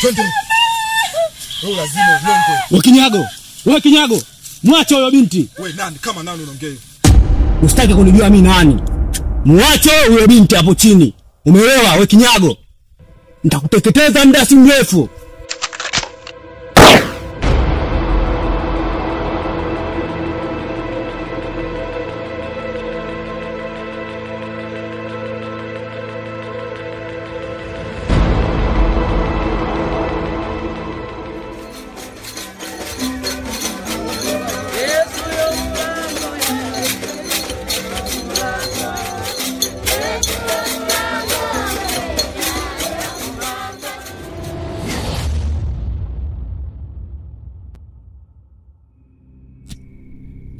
Twende. Wewe lazima unyongwe. Wewe kinyago. Wewe kinyago. Mwache huyo binti. Wewe nani kama nani unaongea hivi? Usitaki kunijua mimi nani. Mwache huyo binti hapo chini. Umeelewa wewe kinyago? Nitakuteketeza muda si mrefu.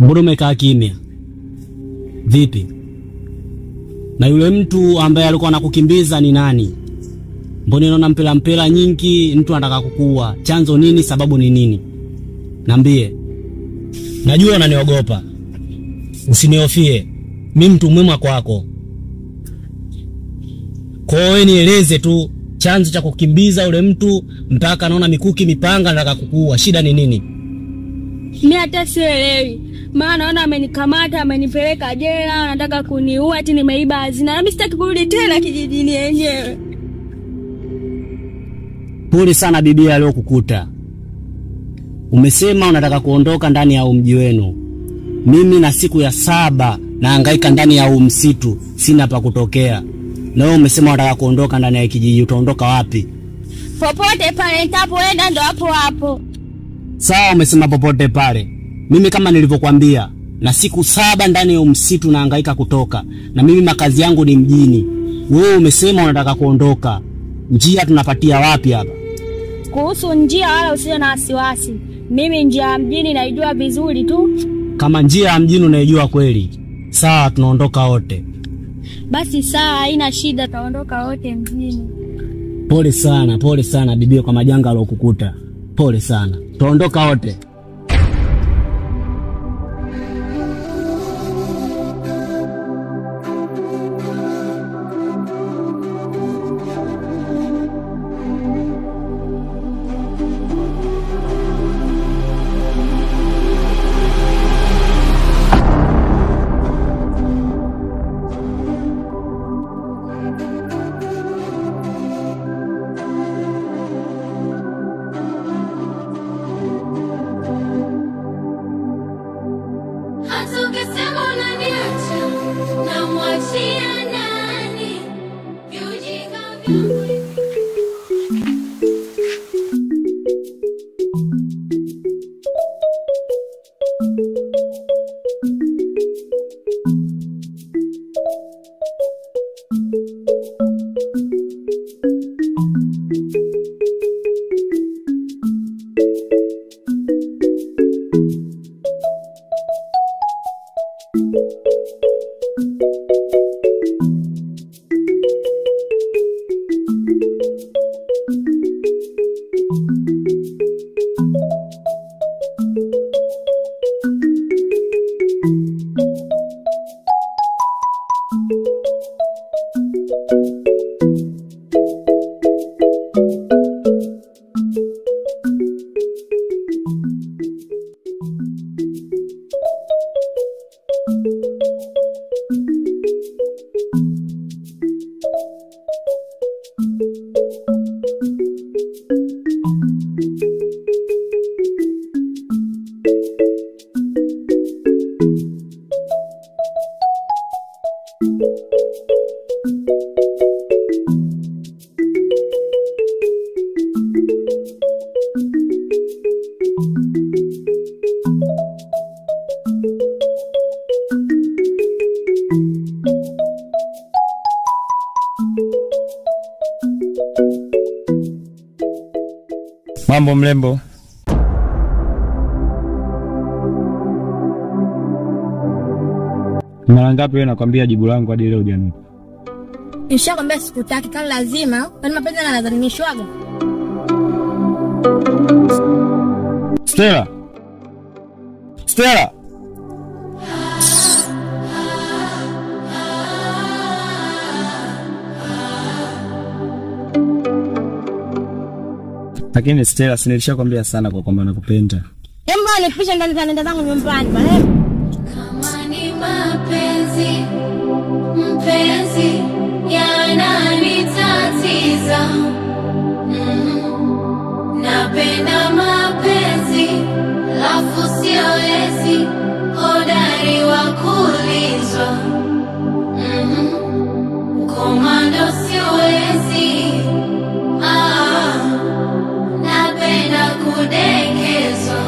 Mbona umekaa kimya? Vipi? Na yule mtu ambaye alikuwa anakukimbiza ni nani? Mbona unaona mpela mpela nyingi, mtu anataka kukuua? Chanzo nini? Sababu ni nini? Niambie. Najua unaniogopa. Usinihofie. Mimi mtu mwema kwako. Kwa hiyo nieleze tu chanzo cha kukimbiza yule mtu mpaka naona mikuki mipanga anataka kukuua. Shida ni nini? Mimi hata sielewi. Maana naona amenikamata, amenipeleka jela, anataka kuniua ati nimeiba hazina. Na mimi sitaki kurudi tena kijijini yenyewe. Pole sana bibi aliyokukuta. Umesema unataka kuondoka ndani ya mji wenu. Mimi na siku ya 7 nahangaika ndani ya msitu, sina pa kutokea. Na wewe umesema unataka kuondoka ndani ya kijiji, utaondoka wapi? Popote pale nitapoenda ndo hapo hapo. Sawa, umesema popote pale. Mimi kama nilivyokuambia, na siku 7 ndani ya msitu nahangaika kutoka. Na mimi makazi yangu ni mjini. Wewe umesema unataka kuondoka. Njia tunapatia wapi hapa? Kuhusu njia wala usio na wasiwasi. Mimi njia ya mjini naijua vizuri tu. Kama njia ya mjini unaijua kweli, sawa, tunaondoka wote. Basi sawa, haina shida, tutaondoka wote mjini. Pole sana bibi kwa majanga aliyokukuta. Pole sana. Tuondoka wote. Mambo mlembo. Mara ngapi wewe nakwambia jibu langu hadi leo hujanipa? Nishakwambia sikutaki, kama lazima, kwani mapenzi yanadhalimishwaga? Stella. Stella. Lakini Stella, si nilishakwambia sana kwa kwamba nakupenda. Hebu nipishe ndani nenda zangu nyumbani bwana. Kama ni mapenzi, mpenzi yananitatiza. Napenda mapenzi, lafu siwezi, hodari wa kulizwa. Komando siwezi. Napenda kudekezwa.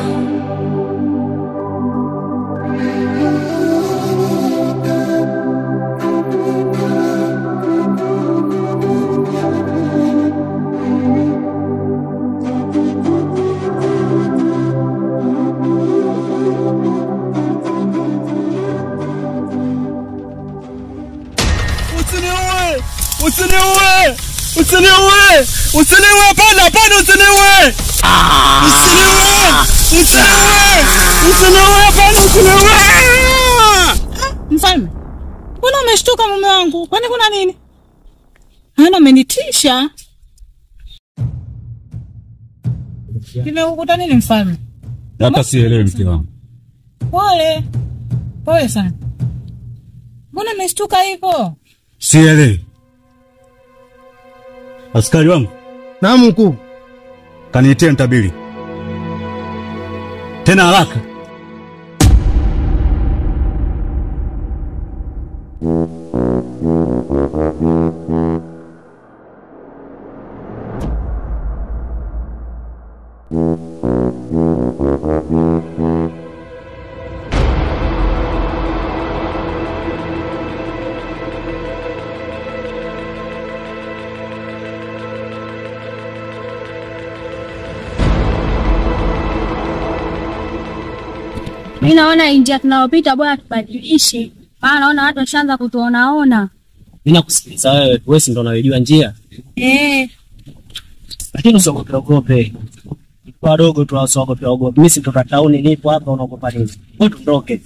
Usiniue! Usiniue! Usiniue! Usiniue! Hapana, hapana, usiniue! Usiniue! Usiniue! Usiniue! Hapana, usiniue! Mfalme, mbona umeshtuka mume wangu? Kwani kuna nini? Hana amenitisha. Kimekukuta nini mfalme? Hata sielewi mke wangu. Pole. Pole sana. Mbona umeshtuka hivyo? Sielewi. Askari wangu. Naam mkuu. Kaniitie mtabiri. Tena haraka. Mimi naona njia tunayopita bora tubadilishe. Maana naona watu washaanza kutuonaona. Mimi nakusikiliza wewe, wewe si ndo unayojua njia. Eh. Lakini usiogope ogope. Kwa wadogo tu usiogope ogope. Mimi si mtoto wa tauni, nipo hapa, unaogopa nini? Wewe tuondoke.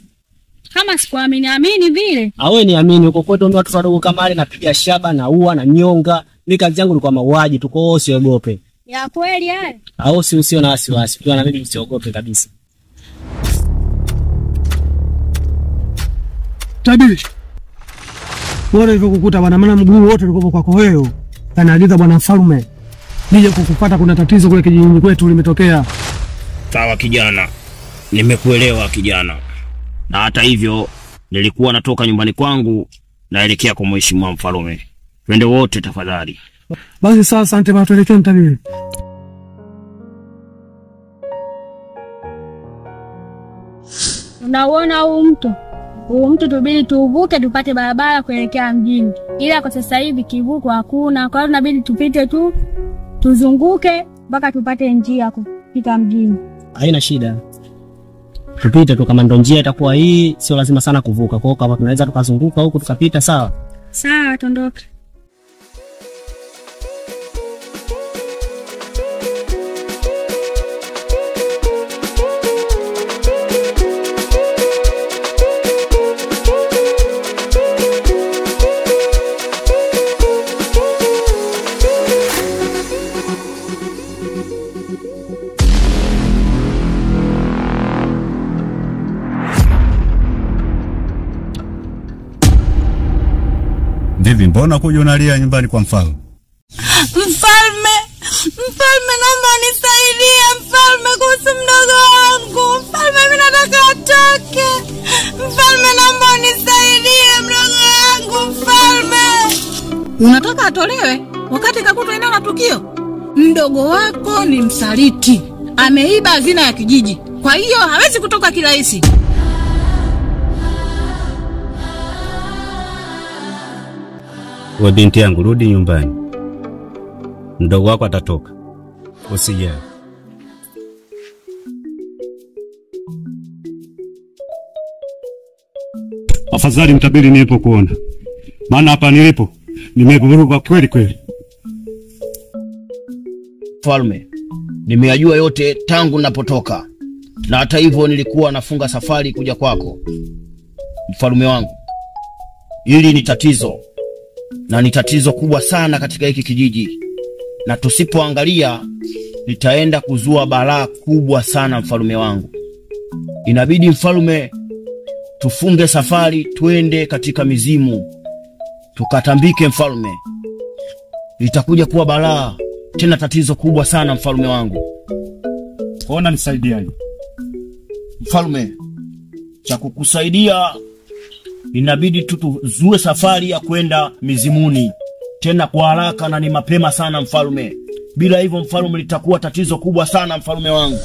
Kama sikuamini amini vile. Awe niamini huko kwetu ndio watu wadogo kama wale, napiga shaba na ua na nyonga. Mimi kazi yangu ilikuwa mauaji tu, kwa hiyo usiogope. Ya kweli haya. Au si usio na wasiwasi. Ukiwa na mimi usiogope kabisa. Tabiri. Bora ilivyokukuta bwana, maana mguu wote ulikuwa kwako wewe. Anaagiza bwana mfalme nije kukupata, kuna tatizo kule kijijini kwetu limetokea. Sawa kijana, nimekuelewa kijana. Na hata hivyo nilikuwa natoka nyumbani kwangu naelekea kwa mheshimiwa mfalme. Twende wote tafadhali. Basi sawa, asante bwana, tuelekee mtabiri. Unauona huu mto? Huu mto tubidi tuvuke tupate barabara kuelekea mjini. Ila kwa sasa hivi kivuko hakuna. Kwa hiyo tunabidi tupite tu, tuzunguke mpaka tupate njia kufika mjini. Haina shida. Tupite tu, kama ndo njia itakuwa hii, sio lazima sana kuvuka. Kwa hiyo kama tunaweza tukazunguka huku tukapita, sawa. Sawa, tuondoke. Vipi, mbona kuja unalia nyumbani kwa mfalme? Mfalme, mfalme naomba unisaidie mfalme kuhusu mdogo wangu. Mfalme mimi nataka atoke. Mfalme naomba unisaidie mdogo wangu mfalme. Unataka atolewe wakati kakutwa eneo la tukio? Mdogo wako ni msaliti. Ameiba hazina ya kijiji. Kwa hiyo hawezi kutoka kirahisi. We binti yangu, rudi nyumbani. Mdogo wako atatoka. Usijali. Afadhali mtabiri nilipokuona. Maana hapa nilipo nimevurugwa kweli kweli. Mfalme, nimeyajua yote tangu ninapotoka. Na hata hivyo nilikuwa nafunga safari kuja kwako. Mfalme wangu, hili ni tatizo. Na ni tatizo kubwa sana katika hiki kijiji. Na tusipoangalia litaenda kuzua balaa kubwa sana mfalume wangu. Inabidi mfalume tufunge safari twende katika mizimu tukatambike mfalume. Litakuja kuwa balaa tena tatizo kubwa sana mfalume wangu. Ona nisaidiaje? Mfalume, cha kukusaidia inabidi tuzue safari ya kwenda mizimuni tena kwa haraka na ni mapema sana mfalume. Bila hivyo mfalume litakuwa tatizo kubwa sana mfalume wangu.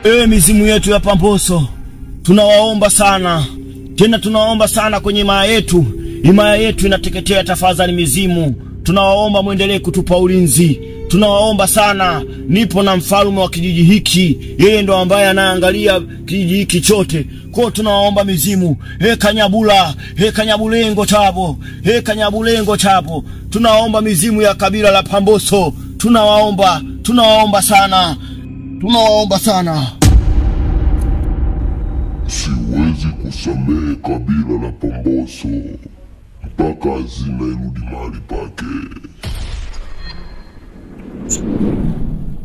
Ewe mizimu yetu ya Pamboso, tunawaomba sana, tena tunawaomba sana kwenye himaya yetu. Himaya yetu inateketea, tafadhali mizimu, tunawaomba muendelee kutupa ulinzi. Tunawaomba sana. Nipo na mfalme wa kijiji hiki, yeye ndo ambaye anaangalia kijiji hiki chote. Kwa tunawaomba mizimu, he Kanyabula, he Kanyabulengo chabo, he Kanyabulengo chabo. Tunawaomba mizimu ya kabila la Pamboso, tunawaomba, tunawaomba sana. Tunawaomba sana. Siwezi kusamehe kabila la Pamboso mpaka hazina irudi mahali pake.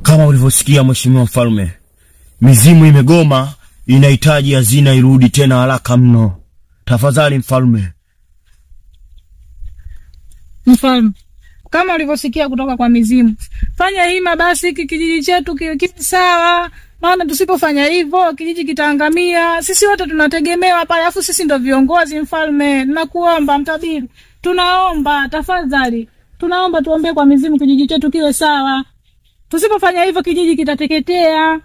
Kama ulivyosikia mheshimiwa mfalme, mizimu imegoma, inahitaji hazina irudi tena haraka mno. Tafadhali mfalme. Mfalme, kama ulivyosikia kutoka kwa mizimu, fanya hima basi hiki kijiji chetu kiwe sawa, maana tusipofanya hivyo kijiji kitaangamia. Sisi wote tunategemewa pale, afu sisi ndo viongozi mfalme. Nakuomba mtabiri, tunaomba tafadhali, tunaomba tuombe kwa mizimu kijiji chetu kiwe sawa. Tusipofanya hivyo kijiji kitateketea.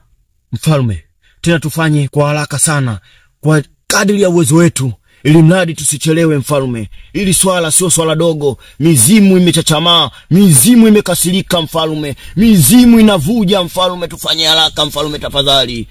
Mfalme, tena tufanye kwa haraka sana, kwa kadri ya uwezo wetu, ili mradi tusichelewe mfalme. Ili swala sio swala dogo. Mizimu imechachamaa, mizimu imekasirika mfalme, mizimu inavuja mfalme. Tufanye haraka mfalme tafadhali.